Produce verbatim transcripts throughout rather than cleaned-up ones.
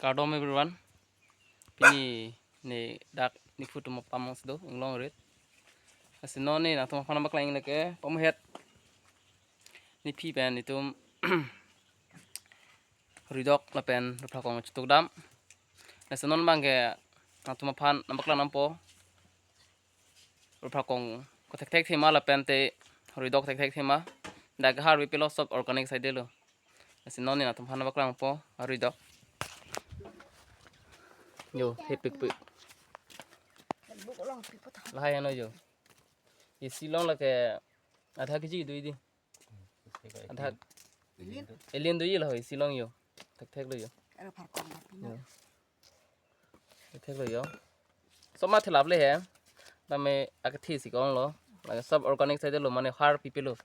Kardom everyone. Pini ne dak nephu atum apam si do inglong rit. Lasi non ne nangtum aphan nangpaklang lake pamuhet nephi pen itum ruidok lapen ruphakong chituk dam. Lasi non abangke nangtum aphan nangpaklang nangpo. Ruphakong ko thekthek thema lapen te ruidok thekthek thema. Dak har bipilo, sob organic side lo. Lasi non ne nangtum aphan nangpaklang po aruidok. Yo, hepik pik. Lahai ano yo. Isi along lake adha kg do di. Adha. Elin do ye lo isi along yo. Thekthek lo yo. Ruphakong lapen. Yo. Thekthek lo yo. Sob ma thelap le he. Tame akethe si kong lo. Lake sob organic side lo, mane har pipilo.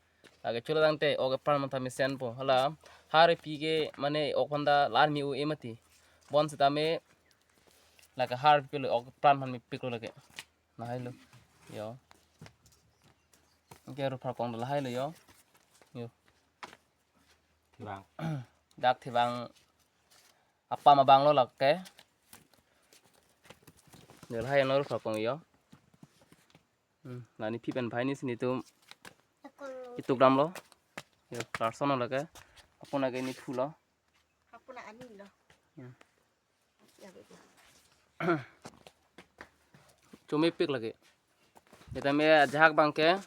Lake chula tangte ok apran manta mesen po. Hala har pi ke mane ok aphan ta lar mi u e mati. Bonsitame lake har pipilo, ok apran aphan mepiklo lake. Lahai lo. Yo. Anke ruphakong lahai lo yo. Yo. Thibang. Dak thibang apam abang lo lake. Lahai ano ruphakong yo. Hmm, la nephi pen bhai ni si netum ituk dam lo. Yo, larson lo lake. Apun ake nephu lo. Apun ani lo. Hmm. Ya, betul. Chomepik lake. Sitame ajahak abangke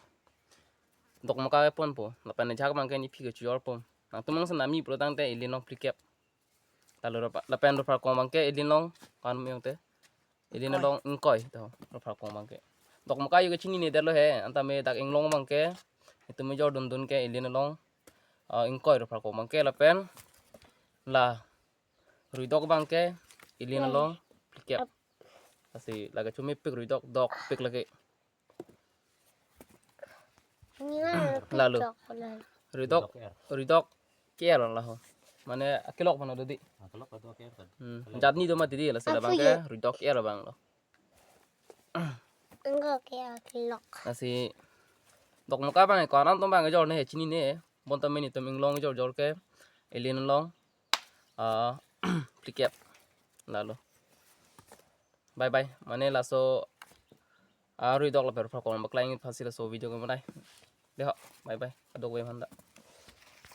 dokmoka ponpo. Lapen ajahak abangke nephi kechojor pon. Nangtum along si nami pulo tangte elin along phlikep. Lalu rupa-, lapen ruphakong abangke elin along kan miyong te. Elin along ingkoi to ruphakong abangke. Dokmoka yo kechinine det lo he, antame dak inglong abangke itum ejor dundun ke elin along, ah, ingkoi ruphakong abangke lapen la ruidok abangke elin along phlikep. Lasi lake chomepik ruidok, dokpik lake. Lalu. Ruidok, ruidok ke-er laho. Mane akelok mana dodi. Akelok ruidok ke-er kan. Hmm. Jatni do mati di, lasi labangke ruidok ke-er abang lo. Enggak ke akelok. Lasi dokmoka abang ko aran atum abang ejor ne he, chinine. Bonta meni atum inglong ejor jor ke elin along, ah, phlikep. Lalu. Bye bye. Mane laso, ah, ruidok lapen ruphakong nangpaklang aphansi laso video ke manai. Deho, bye bye. Adok ve manda.